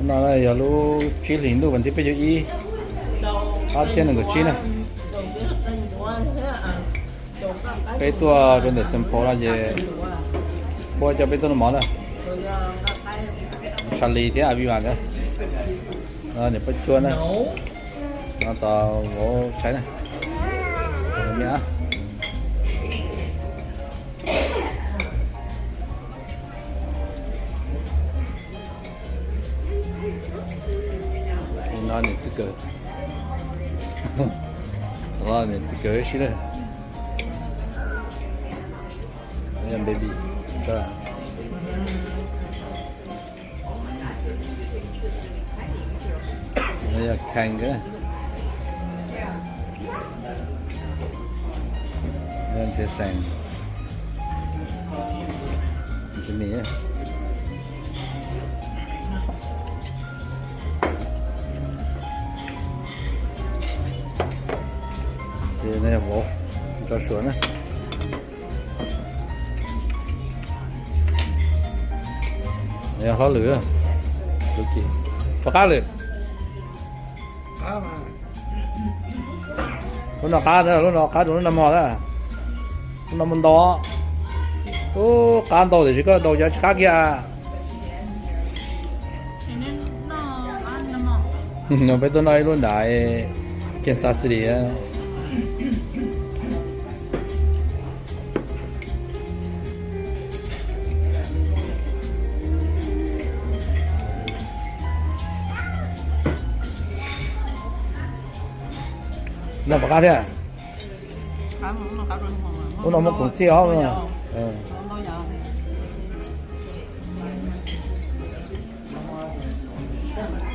No yog lub tsib hlis ntuj vas thib peb caug ib, ob txhiab nees nkaum tsib na. Peb tuaj rau ntawm Saint Paul no ces puab coj peb tuaj noj mov na. Charlie thiab Aviva nkawd. No niam Paj Cuab na. No tos vauv Tshais na. No niam txiv kawm, niam txiv kawm ib sib na. Baby, no yog Khang, no yog Ntshiab Xeem, Jimmy. Ces no yog vauv Joshua na. Yog hlob lwm, rov qab lwm. Lub no qab, lub no qab rau lub no mog na. Lub no muaj ntau. Ub, qab ntau tiam sis koj daus cov tsis qab kiag. Peb tuaj noj ib lub nram Kansas City. Noj pom qab thiab. Lub no muaj khoom txhij os.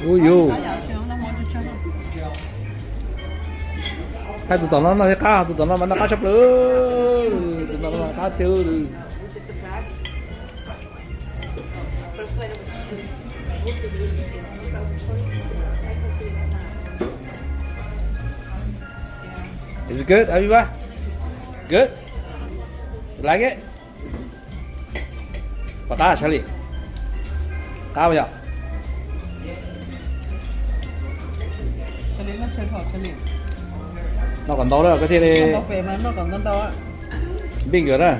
Ub yus, hais tus tom no noj thiab qab, tus tom no mas noj qab tshaj plaws, tus tom no qab tiag. Is it good, Aviva? Good? You like it? Pom qab Charlie? Qab yom? Noj kom ntau na koj thiaj li npij nkawd na.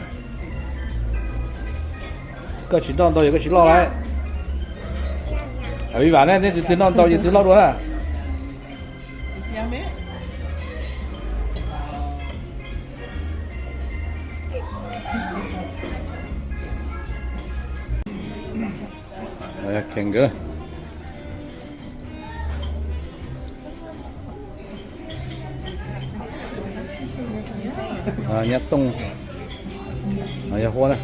Koj tsis noj ntau yog koj tsis loj lawm. Aviva ne, nej tus twg noj ntau ces tus loj dua na. Kheev nkawd. Nyab Tooj, yog Huab na.